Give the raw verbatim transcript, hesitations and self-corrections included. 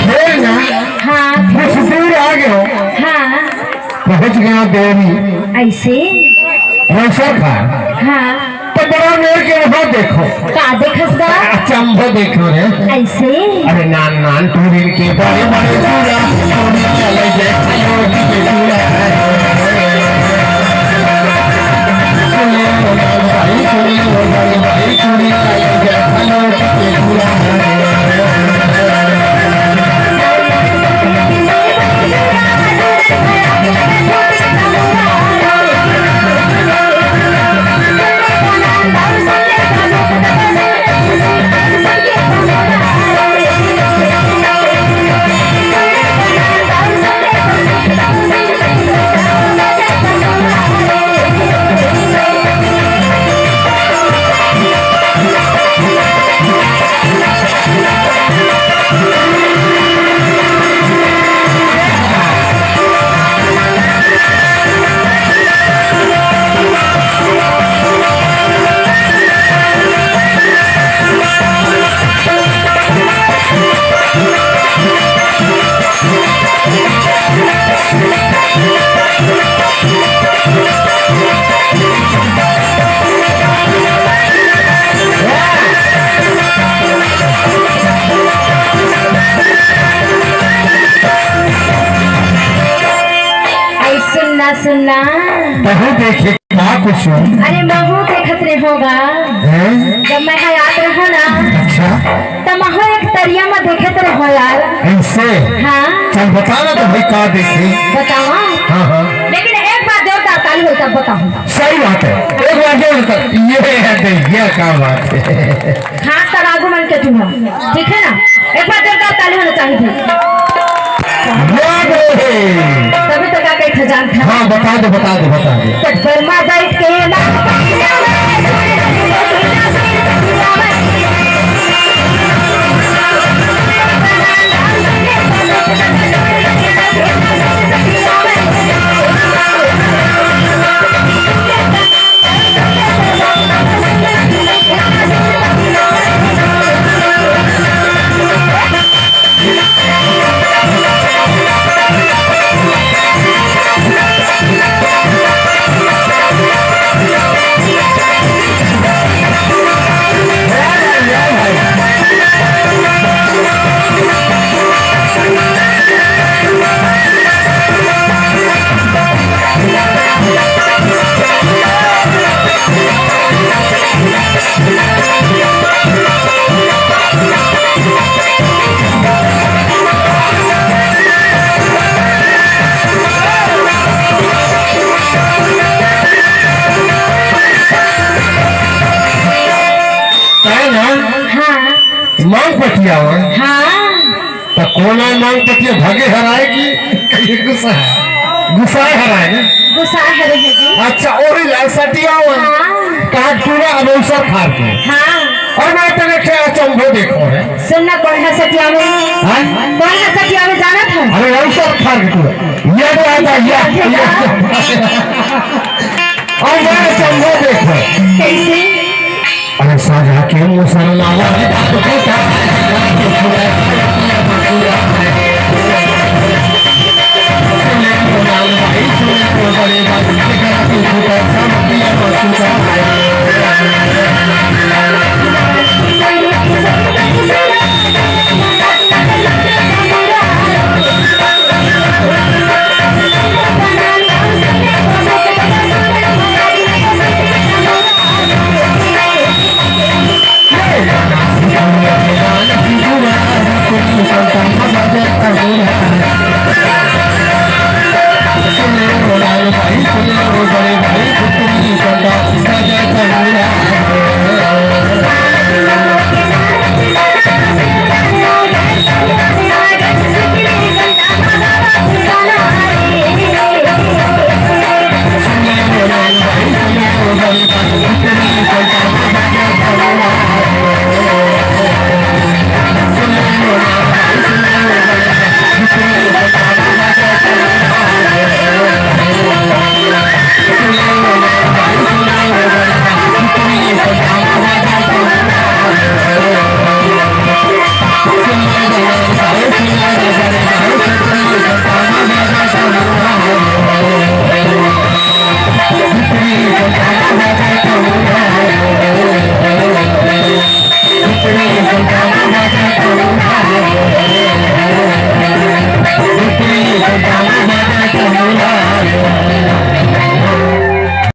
हे ना, हाँ। कुछ दूर आ गए हो। हाँ। पहुँच गया देवी। ऐसे? रौसर खान। हाँ। तो बड़ा मेर के वहाँ देखो। का देखस बा? अचंभो देखो रे। ऐसे? अरे नान नान टूरिन के बड़े बड़े पूरा, टूरिन चले जाए, अयोध्या के पूरा। सुनिए, भाई, सुनिए, भाई, भाई, टूरिन चले जाए, अयोध्या के पूरा। ऐ सुनना, सुनना। तहु देखे का कुछ? अरे महू देखत रहे होगा। हैं? जब मैं हयात रहा ना, अच्छा। त महू एक तरिया में देखत रहो यार। ऐसे? हाँ। चल बता ना तो भाई का देखे? बतावा? हाँ, हाँ। लेकिन एक बार जोरदार ताली हो तब बताऊँ। सही बात है। एक बार जोरदार, ये है, ये क्या बात है? खास कर आगू मन के चूल्हा, ठीक है ना? एक बार जोरदार ताली होना चाहिए थी। वाह रे। तभी तो का कहते जान था। हाँ, बता दो, बता दो, बता दो। कटकर में बैठ के ना है ना? हाँ। मांग पटियावा। हाँ। त कोन मांग पतिया भगे हराय कि कहीं गुस्सा हे? गुस्सा हराय ना? गुस्सा हरे हे जी। अच्छा, ओही ला सटियावन। हाँ। कहाँ टूरा अब अवसर खार के। हाँ। अउ मैं तेने के अचंभो देखो रे। सुन ना, कोन हा सटियावे? हाँ? कोन हा सटियावे जानत हस? अरे अवसर खार के टूरा। या, या, या, या, या। अउ मैं अचंभो देखो। कैसे? अरे साझा के मुसलमान